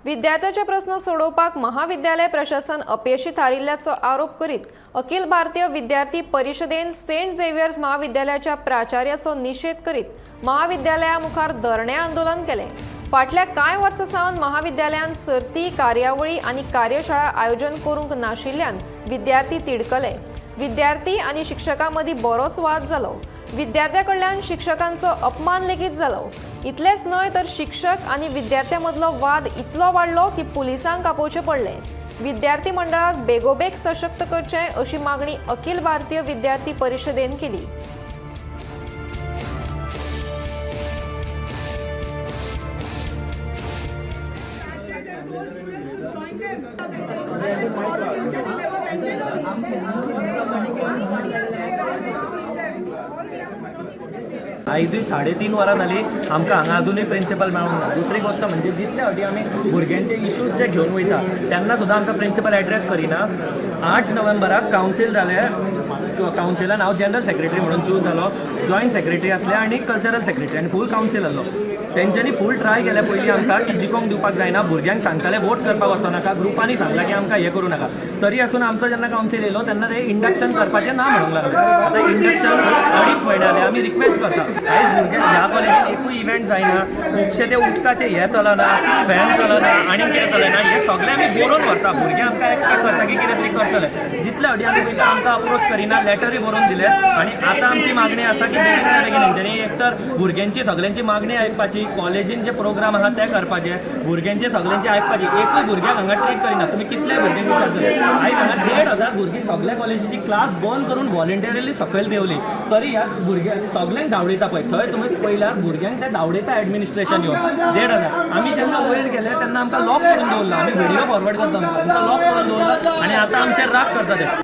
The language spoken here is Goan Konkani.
विद्यार्थ्याचे प्रस्न सोडोवपाक महाविद्यालय प्रशासन अपयशी थारिल्ल्याचो आरोप करीत अखिल भारतीय विद्यार्थी परिशदेन सेंट झेवियर्स महाविद्यालयाच्या प्राचार्याचो निशेध करीत महाविद्यालया मुखार धरणे आंदोलन केलें. फाटल्या कांय वर्सां सावन महाविद्यालयान सर्ती, कार्यावळी आनी कार्यशाळा आयोजन करूंक नाशिल्ल्यान विद्यार्थी तिडकले. विद्यार्थी आनी शिक्षकां मदीं बरोच वाद जालो. विद्यार्थ्यां कडल्यान शिक्षकांचो अपमान लेगीत जालो. इतलेंच न्हय तर शिक्षक आनी विद्यार्थ्यां मदलो वाद इतलो वाडलो की पुलिसांक आपोवचें पडलें. विद्यार्थी मंडळाक बेगोबेग सशक्त करचें अशी मागणी अखिल भारतीय विद्यार्थी परिशदेन केली. आयजूय 3.5 वरां जाली, आमकां हांगा अजुनूय प्रिंसिपल मेळूंक ना. दुसरी गोश्ट म्हणजे जितले फावटी आमी भुरग्यांचे इश्यूज जे घेवन वयता तेन्ना सुद्दां आमकां प्रिंसिपल एड्रेस करिना. 8 नोव्हेंबराक कावन्सील जालें. कावन्सिलान हांव जनरल सेक्रेटरी म्हणून चूज जालो. जॉयंट सेक्रेटरी आसले आनी कल्चरल सेक्रेटरी आनी फूल कावन्सील आसलो. तेंच्यांनी फूल ट्राय केलें पयलीं आमकां की जिखोंक दिवपाक जायना. भुरग्यांक सांगताले वोट करपाक वचो नाका. ग्रुपांनी सांगलां की आमकां हें करूं नाका. तरी आसून आमचो जेन्ना कावन्सील येयलो तेन्ना ते इंडक्शन करपाचें ना म्हणूंक लागले. आतां इंडक्शन 2.5 म्हयने जाले. आमी रिक्वेस्ट करता. आयज भुरगे ह्या कॉलेजीन एकूय इव्हेंट जायना. खुबशे ते उदकाचे हे चलना, फॅन चलना आनी कितें चलना. हें सगळें आमी बरोवन व्हरता. भुरगे आमकां एक्सपेक्ट करता की कितें तरी करतले. जितले फावटी आमी वयता, आमकां अप्रोच करिना. लॅटरूय बरोवन दिले आनी आतां आमची मागणी आसा की बेगीन बेगीन हेंच्यांनी एक तर भुरग्यांची सगळ्यांची मागणी आयकपाची, कॉलेजीन जे प्रोग्राम आहा ते करपाचे, भुरग्यांचे सगळ्यांची आयकपाची. एकूय भुरग्याक हांगा ट्रीट करिना. तुमी कितले भुरग्यांक विचारतले? आयज हांगा 1500 भुरगीं सगल्या कॉलेजीची क्लास बंद करून व्हॉलेंटियरली सकयल देंवली, तरी ह्या भुरग्यांक सगल्यांक धांवडयता. पळय थंय तुमी पळयल्यार भुरग्यांक ते धांवडयता एडमिनिस्ट्रेशन येवन. 1500 आमी जेन्ना वयर गेले तेन्ना आमकां लॉक करून दवरला. आमी व्हिडिओ फॉरवर्ड करता. आमकां लॉक करून दवरला आनी आतां आमचेर राग करता ते.